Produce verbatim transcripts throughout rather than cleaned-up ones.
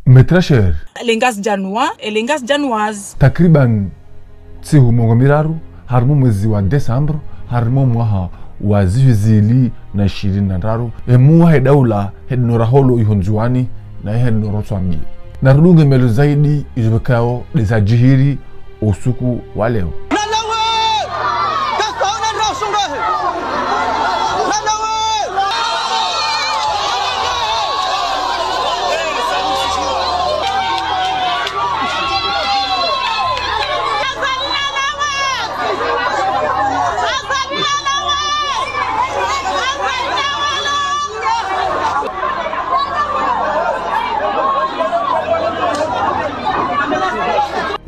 Mes très chers. Les Ngazidjanois et les Ngazidjanoises. Takriban ntsihu mengo miraru, harimwa mwezi wa décembre, harimwa mwaha wa zihwi zili na ishirini na ndraru, emwaha he daula hende no raholo iho Ndzuwani, na hende no rotswambi. Na rudunge melo zaidi izo pvekao ndeza djiri usiku wa leo.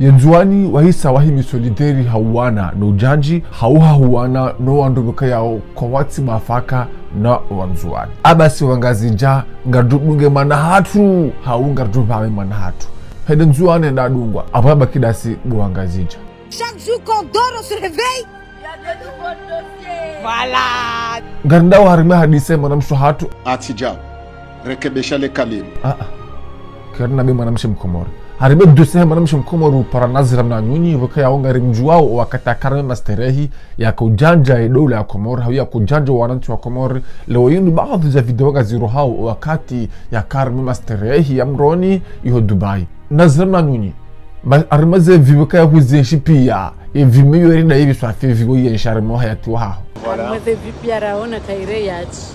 Ye Ndzuwani wahisa wahimi solidaire ha uwana no udjandji, ha uha huwana no wandru pvekao kwatsi mwafaka na Wandzuwani. Abasi Wangazidja, ngaridunge mwana hatru, hau ngaridupvame mwana hatru. Hende Ndzuwani ndadungwa, apvo yabaki ndasi bo Wangazidja. Chaque jour qu'on dort, on se réveille. Voilà. Ngarindawo harimwa hadisi mwanamshe hatru. Atidja, rekebesha le kalima. Ah, ah. Karina be mwanamshe Mkomori. Harimwa dossier mwanamshe Mkomori upara Nazira Mnanyunyi, pvekao ngarimdjuwao wakati yaka harimwa masterehi, yaka udjandja ye daula ya Komori, hau yaka udjandja wanantsi wa Komori. Leo yinu baadhi za video ngazirohao wakati yaka harimwa masterehi ya Moroni, iho Dubai. Nazira Mnanyunyi. Ba, harimwa ze vie pvekao huzienshi piya, ye vie meilleure nda ye vie swafi vie wo yenshi harimwa hayati wahaho. Harimwa ze vie piya raona kayire yatsi.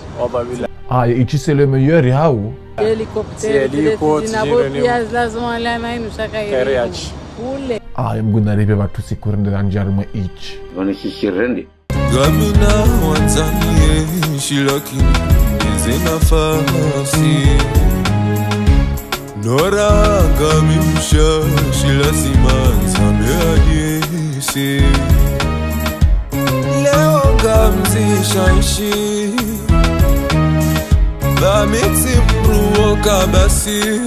Ah, ye itsi c'est le meilleur hau. Hélicoptère, zile zina bo piya zila zo wala mainu sha kayire yatsi. Kule. Ah, ye Mngu naripve pvatsu sikurende dhandji harimwa itsi. Wani shishirende. Ngamina wandzani ye shilaki zina fasi. Nora ngamimsha shilazima nzambe hadisi. Leo ngamzisha ishi. Ba mitsi mruo kabasi.